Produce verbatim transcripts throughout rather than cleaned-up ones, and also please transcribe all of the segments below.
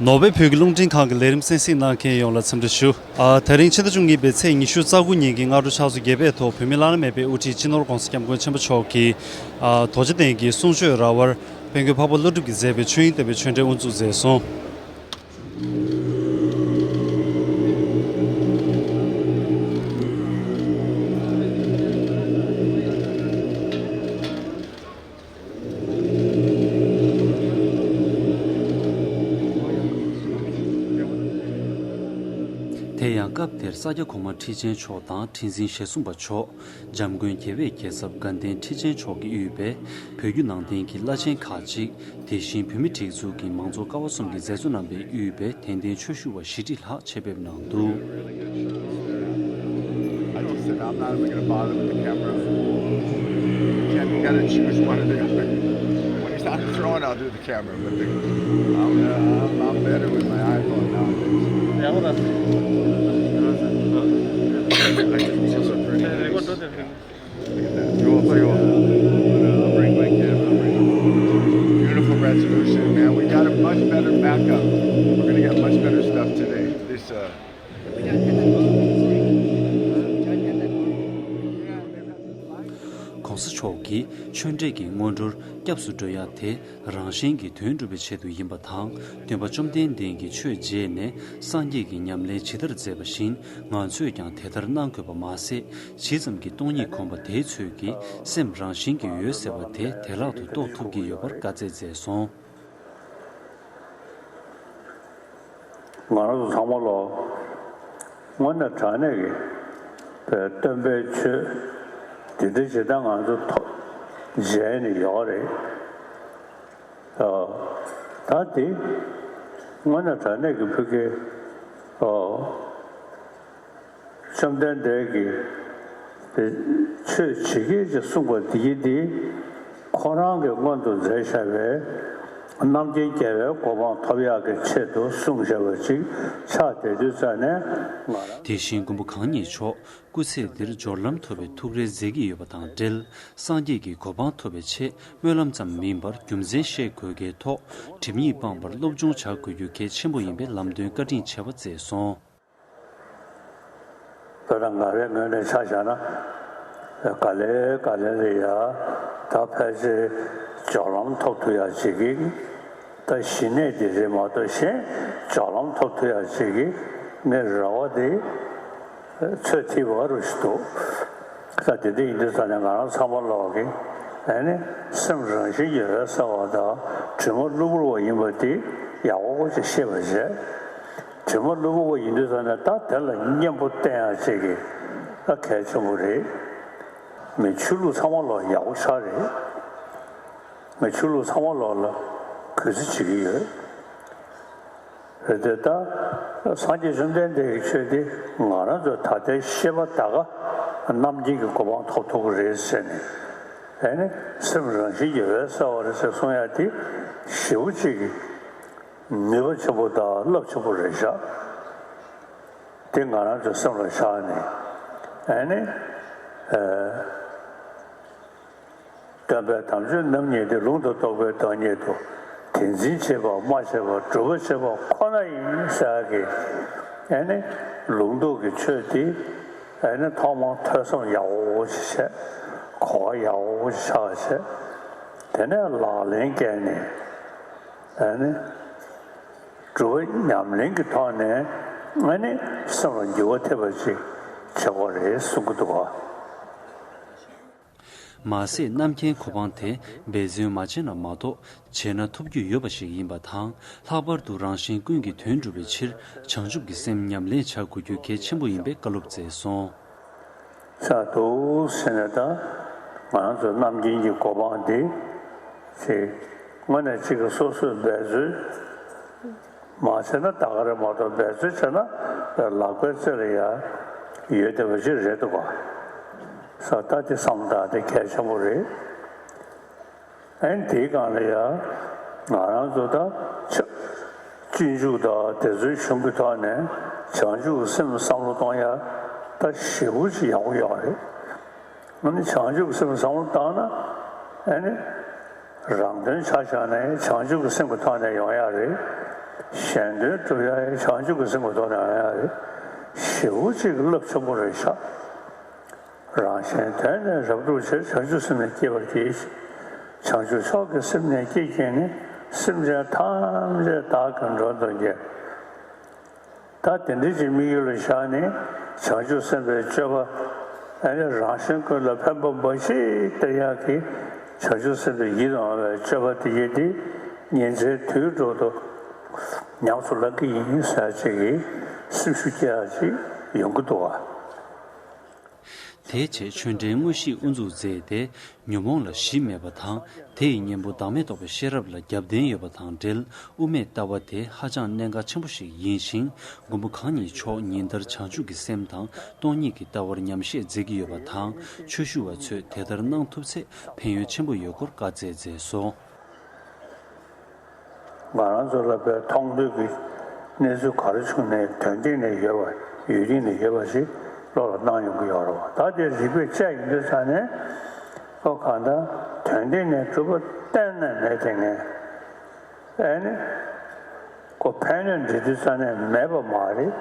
ནོར་ཝེ་བོད་ཀྱི་རླུང་འཕྲིན་ཁང་གི་ལས་རིམ་གསན་གཟིགས་གནང་མཁན་ཡོངས་ལ་འཚམས་འདྲི་ཞུ། ཨ། དེ་རིང་ཕྱི་ཟླ་བཅུ་གཉིས་པའི་ཚེས་ཉི་ཤུ་རྩ་དགུ་ཉིན་གྱི་སྔ་དྲོ་ཕྱག་ཚོད་བརྒྱད་པའི་ཐོག་བོད་མིའི་བླ་ན་མེད་པའི་དབུ་ཁྲིད་སྤྱི་ནོར་༧གོང་ས་༧སྐྱབས་མགོན་ཆེན་པོ་མཆོག་གིས། ཨ། རྡོ་རྗེ་གདན་གྱི་གསུང་ཆོས་ར་བར་དཔལ་མགོན་འཕགས་པ་ཀླུ་སྒྲུབ་ཀྱིས་མཛད་པའི་ཆོས་དབྱིངས་བསྟན་པའི་ཆོས་འབྲེལ་དབུ་འཛུགས་མཛད་སོང་། དེ་ཡང་སྐབས་དེར་ས་སྐྱ་གོང་མ་ཁྲི་ཆེན་མཆོག་དང་ཁྲི་འཛིན་ཞལ་གསུམ་པ་མཆོག་འཇམ་མགོན་རྒྱལ་བའི་རྒྱལ་ཚབ་དགའ་ལྡན་ཁྲི་ཆེན་མཆོག་གིས་དབུས་པའི་བོད་བརྒྱུད་ནང་བསྟན་གྱི་བླ་ཆེན་ཁག་ཅིག་དེ་བཞིན་བོད་མིའི་སྒྲིག་འཛུགས་ཀྱི་མང་གཙོ་ཀ་བ་གསུམ་གྱི་མཛད་གཙོ་རྣམ་པས་དབུས་པའི་དད་ལྡན་ཆོས་ཞུ་བ་བཞི་ཁྲི་ལྷག་ཆེད་ཕེབས་གནང་འདུག I just said, I'm not even gonna bother with the camera. You can't, you gotta choose one or the other. When it's not throwing, I'll do the camera, but the, I'm, uh, I'm, I'm better with my iPhone nowadays. Yeah, hold on. Those are pretty nice. Look at that. You want to play what? I'll bring my camera. I'll bring. Beautiful resolution, man. We got a much better backup. We're gonna get much better stuff today. This, uh, ༸གོང་ས་མཆོག་གིས་ཆོས་འབྲེལ་གྱི་སྔོན་འགྲོར་སྐྱབས་སུ་འགྲོ་ཡ་དེ་རང་གཞན་གྱི་དོན་སྒྲུབ་པའི་ཆེད་དུ་ཡིན་པ་དང་། སྟོན་པ་བཅོམ་ལྡན་འདས་ཀྱིས་ཆོས་རྗེས་ནས་སངས་རྒྱས་ཀྱི་ཉམས་ལེན་ཇི་ལྟར་མཛད་པ་བཞིན་ང་ཚོས་ཀྱང་དེ་ལྟར་གནང་དགོས་པ་མ་ཟད། ཇི་ཙམ་གྱིས་སྟོང་ཉིད་གོམས་པ་དེའི་ཚོད་ཀྱིས་སེམས་རང་བཞིན་གྱིས་འོད་གསལ་བ་དེ་བདེ་བླག་ཏུ་རྟོགས་ཐུབ་ཀྱི་ཡོད་པར་བཀའ་སྩལ་མཛད་སོང་། ང་རང་ཚོ་ཚང་མ་ལོ། དངོས་གནས་དྲང་གནས་ཀྱི་པའི་སྟོན་པའི་ཆོས་འདི་འདྲ་ཇི་ལྟར་ང་ཚོ་ཐོབ་མཇལ་ནས་ཡོད་རེད། ཨ། ད་དེ་དངོས་གནས་དྲང་གནས་ཀྱི་ཕ་གི། ཨ། བཅོམ་ལྡན་འདས་ཀྱིས་དེ་ཆོས་ཇི་སྐད་ཅེས་གསུངས་པ་འདི་གིས་འདི་ཁོ་རང་གིས་སྔོན་དུ་མཛད་བཞག་པའི་རྣམ་མཁྱེན་རྒྱལ་བའི་གོ་འཕང་ཐོབ་ཡག་གི་ཆེད་དུ་གསུངས་བཞག་པ་ཅིག་ཆགས་བསྡད་དུས་ཙ་ནས་ང་རང་། དེ་བཞིན་མགོན་པོ་གང་ཉིད་མཆོག་སྐུ་ཚེ་འདིར་སྦྱོར་ལམ་ཐོབ་པའི་ཐུགས་རེ་མཛད་ཀྱི་ཡོད་པ་དང་འབྲེལ། སངས་རྒྱས་ཀྱི་གོ་འཕང་ཐོབ་པའི་ཆེད་སྨོན་ལམ་ཙམ་མིན་པར་རྒྱུ་མཚན་ཤེས་དགོས་ཀྱི་ཐོག་སྒྲིབ་གཉིས་སྤངས་པར་སློབ་སྦྱོང་བྱ་དགོས་རྒྱུ་གལ་ཆེན་པོ་ཡིན་པའི་ལམ་སྟོན་བཀའ་དྲིན་ཆེ་བ་མཛད་སོང་། དཔེར་ན་ང་རའི་ངོས་ནས་ཆ་བཞག་ན། ག་ལེ་ག་ལེ་ལ་ཡ། ད་ཕལ་ཆེར་སྦྱོར་ལམ་ཐོབ་ཐུབ་ཡག་ཅིག་གི། ད་གཞི་གནས་འདི་རེད་མ་གཏོགས་གཞན་སྦྱོར་ལམ་ཐོབ་ཐུབ་ཡག་ཅིག་གི་ངའི་རེ་བ་དེ་ཚོད་ཐིག་བ་རུ་ཞིག་འདུག་ད་དེ་འདྲ་ཡིན་དུས་ཙ་ནས་ང་རང་ཚང་མ་ལོག་གི་ཨ་ནི་སེམས་རང་བཞིན་གྱིས་འོད་གསལ་བ་དང་དྲི་མ་གློ་བུར་བ་ཡིན་པ་དེ་ཡག་པོ་ཅིག་ཤེས་པ་བྱས། དྲི་མ་གློ་བུར་བ་ཡིན་དུས་ཙ་ནས་ད་དེ་ལ་གཉེན་པོ་བསྟེན་ཡག་ཅིག་གི་ད་གལ་ཆེན་པོ་རེད། མི་ཆོས་ལུགས་ཚང་མ་ལོག་ཡག་པོ་ཆགས་རེད། མི་ཆོས་ལུགས་ཚང་མ་ལོག་ལ་གུས་བརྩི་བྱེད་ཀྱི་ཡོད། རེད་དེ་ད། སངས་རྒྱས་བཅོམ་ལྡན་འདས་ཀྱི་ཆོས་འདི་ང་རང་ཚོ་ད་ལྟའི་ཤེས་པ་ད་ག་རྣམ་མཁྱེན་གྱི་གོ་འཕང་ཐོབ་ཐུབ་ཀྱི་རེད་ཟེར་ནས། ཨ་ནི་སེམས་རང་བཞིན་གྱིས་འོད་གསལ་བ་རེད་ཟེར་གསུང་ཡ་དེ་ཞེ་པོ་ཅིག་གི་ནུས་པ་ཆེན་པོ་དང་རླབས་ཆེན་པོ་རེད་ཤག་དེ་ང་རང་ཚོའི་སེམས་ལ་བཞག་ནས་ཨ་ནི། ཨ། སྟོན་པའི་དམ་ཆོས་རྣམ་གཉིས་ཏེ། ལུང་དང་རྟོགས་པའི་བདག་ཉིད་དོ། དེ་འཛིན་བྱེད་པ་སྨྲ་བྱེད་པ། སྒྲུབ་པ་བྱེད་པ་ཁོ་ན་ཡིན་ཟེར་གི། ཨ་ནི་ལུང་རྟོགས་ཀྱི་ཆོས་དེ་ཨ་ནི་ཐོག་མར་ཐོས་བསམ་ཡག་པོ་ཞིག་བྱས། གོ་བ་ཡག་པོ་ཞིག་ཆགས་བྱས། དེ་ནས་ལག་ལེན་བཀལ་ནས་ཨ་ནི་སྒྲུབ་པ་ཉམས་ལེན་གྱི་ཐོག་ནས་ཨ་ནི་སེམས་ལ་འགྱུར་བ་ཐེབས་པ་ཅིག་བྱེད་དགོས་རེད་གསུང་གི་འདུག་ག་མ་ཟད་རྣམ་མཁྱེན་གོ་འཕང་དེ་འབད་བརྩོན་མ་བྱས་ན་མ་གཏོགས་བྱས་ན་ཐོབ་རྒྱུ་ཡོད་པ་ཞིག་ཡིན་པ་དང་། ལྷག་པར་དུ་རང་གཞན་ཀུན་གྱི་དོན་སྒྲུབ་པའི་ཕྱིར་བྱང་ཆུབ་ཀྱི་སེམས་ཉམས་ལེན་བྱ་དགོས་རྒྱུ་གལ་ཆེན་པོ་ཡིན་པའི་བཀའ་སློབ་མཛད་སོང་། ས་འདུག་ཟེར་ནས་ད་ང་རང་ཚོ་རྣམ་མཁྱེན་གྱི་གོ་འཕང་འདི་ཅིག་དངོས་གནས་གཅིག་གི་སོ་སོས་འབད་བརྩོན། མ་བྱས་ན་ད་ག་རེ་མ་གཏོགས་འབད་བརྩོན་བྱས་ན་ལག་པའི་རྩེ་ལ་ཡ་ཡོད་བསྡད་པ་ཅིག་རེད་འདུག་ག་ས་ད་དེ་བསམ་བཏང་དེ་གལ་ཆེན་པོ་རེད། ཨ་ནི་དེའི་སྒང་ལ་ཡ་ང་རང་ཚོ་ད་ཆ་སྤྱོད་འཇུག་དང་དེ་ཚོའི་གཞུང་གི་ཐོག་ནས་བྱང་ཆུབ་ཀྱི་སེམས་བསམ་བློ་གཏོང་ཡ་ད་ཞེ་པོ་ཅིག་ཡག་པོ་ཡོད་རེད། ཨ་ནི་བྱང་ཆུབ་ཀྱི་སེམས་བསམ་བློ་བཏང་ན་ཨ་ནི། རང་དོན་ཆ་བཞག་ནས་བྱང་ཆུབ་ཀྱི་སེམས་ཀྱི་ཐོག་ནས་ཡོང་ཡག་རེད། གཞན་དོན་སྒྲུབ་ཡ་ཡི་བྱང་ཆུབ་ཀྱི་སེམས་ཀྱི་ཐོག་ནས་ཡང་ཡང་རེད། ཞེ་པོ་ཅིག་གི་རླབས་ཆེན་པོ་རེད་ཤག་རང་གཞན་དོན་ནི་རབ་བསྒྲུབ་ཕྱིར། བྱང་ཆུབ་སེམས་ནི་བསྐྱེད་པར་བགྱི། བྱང་ཆུབ་མཆོག་གི་སེམས་ནི་བསྐྱེད་བགྱིས་ནས། སེམས་ཅན་ཐམས་ཅད་བདག་གིས་མགྲོན་དུ་གྱུར། ད་དེ་འདྲའི་ཅིག་དམིགས་ཡུལ་ལ་བཞག་ནས་བྱང་ཆུབ་སེམས་དཔའི་སྤྱོད་པ། ཨ་ནི་རང་གཞན་ཀུན་ལ་ཕན་པ་འབའ་ཞིག་སྟེར་ཡག་གི་བྱང་ཆུབ་སེམས་དཔའི་ཡིད་དུ་འོང་བའི་སྤྱོད་པ་དེ་ཡིན་ཏེ། ཉིན་མཚན་དུས་དྲུག་ཏུ་ཉམས་སུ་བླང་གི་ཡིན་ཟེར་ཅིག་གི་སེམས་ཤུགས་སྐྱེ་ཡག་ཅིག་ཡོང་གི་འདུག་བ། དེའི་རྗེས་ཆོས་འབྲེལ་དངོས་གཞི་དབུ་འཛུགས་མཛད་དེ། ཉོན་མོངས་ལ་གཞི་མེད་པ་དང་། དེ་ཡི་གཉེན་པོ་བདག་མེད་རྟོགས་པའི་ཤེས་རབ་ལ་རྒྱབ་རྟེན་ཡོད་པ་དང་འབྲེལ། དབུ་མའི་ལྟ་བ་དེ་ཧ་ཅང་གནད་འགག་ཆེན་པོ་ཞིག་ཡིན་ཞིང་། མགོན་པོ་གང་ཉིད་མཆོག་ཉིན་ལྟར་བྱང་ཆུབ་ཀྱི་སེམས་དང་སྟོང་ཉིད་ཀྱི་ལྟ་བར་ཉམས་བཞེས་མཛད་ཀྱི་ཡོད་པ་དང་། ཆོས་ཞུ་བ་ཚོས་དེ་ལྟར་གནང་ཐུབ་ཚེ་ཕན་ཡོན་ཆེན་པོ་ཡོད་སྐོར་བཀའ་སྩལ་མཛད་སོང་། ང་རང་ཚོ་ལ་དཔེ་མཐོང་ཐོས་ཀྱི་གནས་ཚུལ་ག་རེ་བྱུང་ནའི་དོན་སྟེང་ནས་ཡོད་པ། ཡུལ་སྟེང་ནས་ཡོད་པ་ཞིག་བློ་ལ་སྣང་ཡོང་གི་ཡོད་རེད་བ། ད་དེ་རིགས་པས་དཔྱད་ཡིན་དུས་ཙང་ནས། ཨོ་གང་ལྟར་དོན་སྟེང་ནས་གྲུབ་པ་གཏན་ནས་མེད་དེ་ངས། ཨེ་ནི། ཁོ་ཕན་གནོད་འབྲི་དུས་ཙང་ནས་མེད་པ་མ་རེད།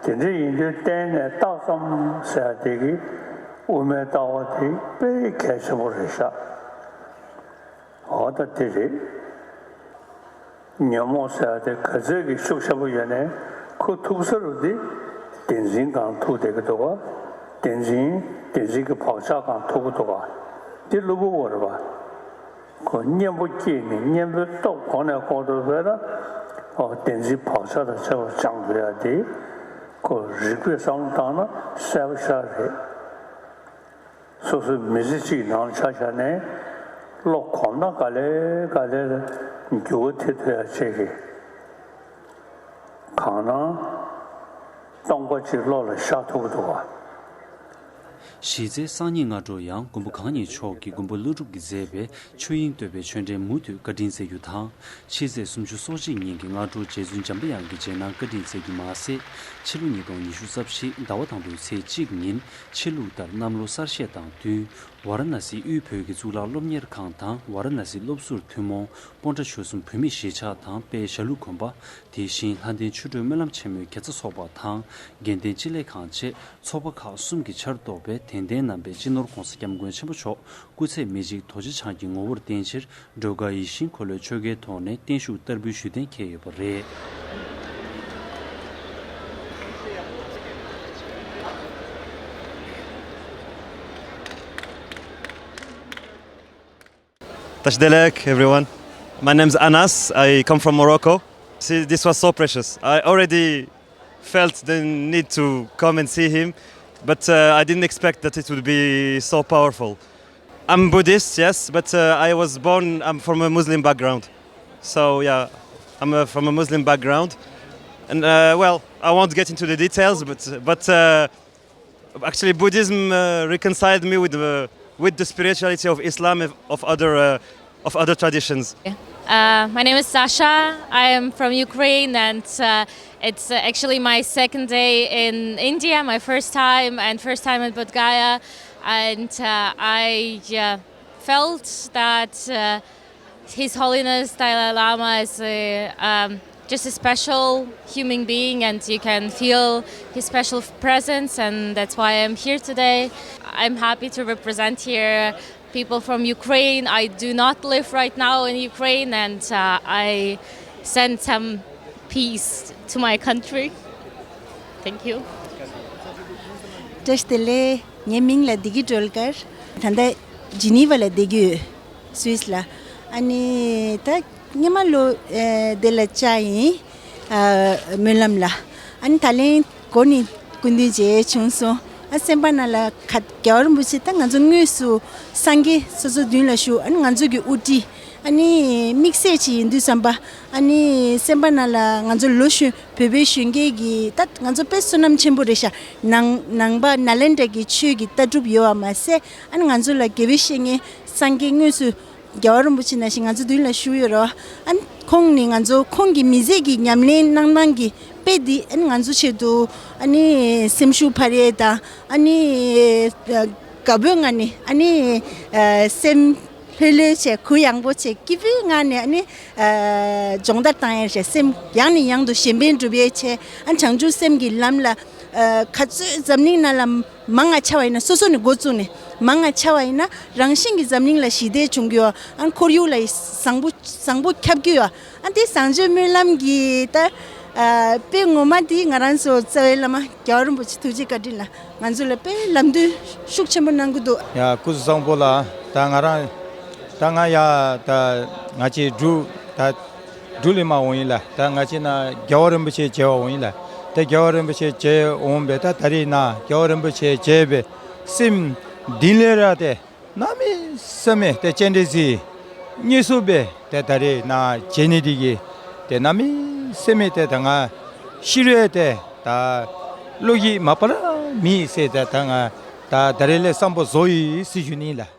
དེ་འདྲ་ཡིན་དུས་གཏན་ནས་རྟགས་ཙམ་ཟེར་ཡ་དེ་གི་དབུ་མའི་ལྟ་བ་དེ་དཔེ་གལ་ཆེན་པོ་རེད་ཤག་འོ་ད་དེ་རེད། ཉོན་མོངས་ཟེར་ཡ་དེ་ག་ཚོད་ཀྱི་ཤུགས་ཆེན་པོ་ཡོད་ནའི་ཁོ་ཐུག་ས་རུ་དེ་བདེན་འཛིན་སྒང་ཐུག་བསྡད་ཀྱི་འདུག་ག་བདེན་འཛིན། བདེན་འཛིན་གྱི་བག་ཆགས་སྒང་ཐུག་གི་འདུག་ག་དེ་གློ་བུར་བ་རེད་པ། ཁོ་གཉེན་པོ་སྐྱེས་ནས་གཉེན་པོའི་སྟོབས་གོང་ནས་གོང་དུ་འཕེལ་ན། ཨོ་བདེན་འཛིན་བག་ཆགས་དང་བཅས་པ་སྦྱང་དགོས་ཡ་དེ་ཁོ་རིག་པས་བསམ་བློ་བཏང་ན་གསལ་པོ་ཤར་རེད། སོ་སོའི་མི་ཚེ་གཅིག་ནང་ཆ་བཞག་ནས་བློ་གོམས་ན་ག་ལེ་ག་ལེ་ལ་འགྱུར་བ་ཐེབས་ཐུབ་ཡ་བྱེད་ཀྱི། གང་སྣང་སྟོང་པ་གཅིག་བློ་ལ་ཤར་ཐུབ་ཀྱི་འདུག་ག་གཞི་རྩའི་སང་ཉིན་སྔ་དྲོ་ཡང་མགོན་པོ་གང་ཉིད་མཆོག་གིས་མགོན་པོ་ཀླུ་སྒྲུབ་ཀྱིས་མཛད་པའི་ཆོས་དབྱིངས་བསྟོད་པའི་ཆོས་འབྲེལ་མུ་མཐུད་བཀའ་དྲིན་སྩལ་རྒྱུ་དང་། ཕྱི་ཚེས་སུམ་ཅུ་སོ་གཅིག་ཉིན་གྱི་སྔ་དྲོ་རྗེ་བཙུན་འཇམ་དཔལ་དབྱངས་ཀྱི་རྗེས་གནང་བཀའ་དྲིན་སྩལ་རྒྱུ་མ་ཟད། ཕྱི་ལོ་ཉིས་སྟོང་ཉི་ཤུ་རྩ་བཞི་ཟླ་བ་དང་པོའི་ཚེས་གཅིག་ཉིན་ཆོས་ལུགས་ལྟར་གནམ་ལོ་གསར་བཞད་དང་བསྟུན། ཝཱ་ར་ཎ་སིའི་དབུས་བོད་ཀྱི་གཙུག་ལག་སློབ་གཉེར་ཁང་དང་ཝཱ་ར་ཎ་སི་སློབ་ཟུར་ཐུན་མོང་། སྤོན་ཊ་ཆོལ་གསུམ་བོད་མིའི་གཞིས་ཆགས་དང་དཔལ་ཞྭ་ལུ་དགོན་པ། དེ་བཞིན་ལྷ་ལྡན་ཆོ་འཕྲུལ་སྨོན་ལམ་ཆེན་མོའི་དགེ་རྩ་ཚོགས་པ་དང་། དགེ་ལྡན་སྤྱི་ལེ་ཁང་བཅས་ཚོགས་པ་ཁག་གསུམ་གྱི་ཆར་གཏོགས་པའི་དད་ལྡན་རྣམ་པས་སྤྱི་ནོར་༸གོང་ས་༸སྐྱབས་མགོན་ཆེན་པོ་མཆོག་སྐུ་ཚེ་མི་འཇིག་རྡོ་རྗེ་འཆང་གི་ངོ་བོར་བརྟེན་ཕྱིར། སྒྲོལ་དཀར་ཡིད་བཞིན་འཁོར་ལོའི་ཆོ་གའི་ཐོག་ནས་བརྟན་བཞུགས་བསྟར་འབུལ་ཞུ་གཏན་འཁེལ་ཡོད་པ་རེད། Tashi Delek, everyone. My name is Anas. I come from Morocco. See, this was so precious. I already felt the need to come and see him, but uh, I didn't expect that it would be so powerful. I'm Buddhist, yes, but uh, I was born, I'm from a Muslim background. So, yeah, I'm uh, from a Muslim background. And, uh, well, I won't get into the details, but, but uh, actually, Buddhism uh, reconciled me with the, with the spirituality of Islam, of, of other, uh, of other traditions. Uh, my name is Sasha. I am from Ukraine, and uh, it's uh, actually my second day in India, my first time, and first time in Bodh Gaya. And uh, I uh, felt that uh, His Holiness Dalai Lama is a, um, just a special human being, and you can feel his special presence, and that's why I'm here today. I'm happy to represent here people from Ukraine. I do not live right now in Ukraine, and uh, I send some peace to my country. Thank you. བཀྲ་ཤིས་བདེ་ལེགས། ངའི་མིང་ལ་བདེ་སྐྱིད་སྒྲོལ་དཀར། ད་ལྟ་ཇི་ནི་ཝ་ལ་བསྡད་ཀྱི་ཡོད། སུད་སི་ལ། ཨ་ནི་ད་སྔོན་མ་ལོ་ཨེ་དེ་ལ་བཅར་ཡིན། ཨ་སྨོན་ལམ་ལ། ཨ་ནི་ད་ལན་འགོ་ནས་སྐུ་མདུན་མཇལ་བྱུང་སོང་། ཨ་སེམས་པ་ནང་ལ་ཁ་རྒྱལ་བ་རིན་པོ་ཆེ་ད་ང་ཚོ་དངོས་སུ་སངས་རྒྱས་སོ་སོ་མདུན་ལ་བཞུགས། ཨ་ནི་ང་ཚོ་གི་དབུ་ཁྲིད། ཨ་ནི་དམིགས་བསལ་ཅིག་ཡིན་དུས་ཙམ་པ། ཨ་ནི་སེམས་པ་ནང་ལ་ང་ཚོ་ལོ་གཞོན་བོད་པའི་གཞོན་སྐྱེས་ཀྱི་ད་ང་ཚོ་དཔེ་བསོད་ནམས་ཆེན་པོ་རེད་ཤག་ནང་ནང་པ་ནཱ་ལེནྡྲ་གི་ཆོས་ཀྱི་ལྟ་གྲུབ་ཡོད་པ་མ་ཟད། ཨ་ནི་ང་ཚོ་ལ་དགེ་བའི་བཤེས་གཉེན་སངས་རྒྱས་དངོས་སུ་རྒྱལ་བ་རིན་པོ་ཆེ་ནང་བཞིན་ང་ཚོ་མདུན་ལ་བཞུགས་ཡོད་རེད། ཨ་ནི་ཁོང་ནི་ང་ཚོ་ཁོང་གི་མི་ཚེ་གི་ཉམས་ལེན་གནང་སྟངས་ཀྱི་དཔེ་འདི་ཨ་ནི་ང་ཚོ་ཆེད་དུ་ཨ་ནི་སེམས་ཤུགས་འཕར་ཡས་དང་ཨ་ནི་དགའ་པོའི་ངང་ནས་ཨ་ནི་སེམས་ ལྷོད་ལྷོད་བྱས། གུ་ཡངས་པོ་བྱས། སྐྱིད་པོའི་ངང་ནས་ཨ་ནི་ཨ་སྦྱོང་བརྡར་བཏང་ཡས་བྱས། སེམས་ཡང་ནས་ཡང་དུ་གཞན་ཕན་སྒྲུབ་ཡས་བྱས། ཨ་བྱང་ཆུབ་སེམས་ཀྱི་ལམ་ལ་ཨ་ག་ཚོད་འཛམ་གླིང་ནང་ལ་མང་ང་ཆ་བ་ཡིན་ན། སོ་སོ་ནས་འགོ་བཙུགས་ནས་མང་ང་ཆ་བ་ཡིན་ན། རང་བཞིན་གྱིས་འཛམ་གླིང་ལ་ཞི་བདེ་བྱུང་གི་ཡོད། ཨ་ཁོར་ཡུག་ལ་བཟང་པོ་བཟང་པོ་ཁྱབ་ཀྱི་ཡོད། ཨ་དེ་བཟང་སྤྱོད་སྨོན་ལམ་གྱི་ད་ཨ་དཔེ་ངོ་མ་དེ་ང་རང་ཚོ་རྩ་བའི་བླ་མ་རྒྱལ་བ་རིན་པོ་ཆེ་ཐུགས་རྗེ་བཀའ་དྲིན་ལ་ང་ཚོ་ལ་དཔེ་ལམ་སྟོན་ཤུགས་ཆེན་པོ་གནང་གི་འདུག། ཡ་སྐུ་གཟུགས་བཟང་པོ་ལགས། ད་ང་རང་ད་ང་ཡ་ད་ང་ཅི་འབྲུག་ད་འབྲུག་ལས་མར་འོང་ཡིན་ལགས། ད་ང་ཅི་ན་རྒྱལ་བ་རིན་པོ་ཆེ་མཇལ་བར་འོང་ཡིན་ལགས། ད་རྒྱལ་བ་རིན་པོ་ཆེ་མཇལ་འོང་བས། ད་ད་རེས་ན་རྒྱལ་བ་རིན་པོ་ཆེ་མཇལ་བས་སེམས་གཏིང་ལས་ར་དེ་གནམ་མེད་ས་མེད་དེ་སྤྱན་འདྲེན་གཟིགས་མཉེས་གསོལ་བས། དེ་ད་རེས་ན་བྱས་ནི་དེ་གིས་དེ་གནམ་མེད་ས་མེད་དེ་ད་ང་ཤི་རུང་དེ་ད་བློ་སྐྱིད་མ་པ་ར་མེད་ཟེར། དེ་ད་ང་ད་ད་རེས་ལས་བསམ་པ་རྫོགས་ཡི་ཟེར་ཞུ་ནི་ལགས།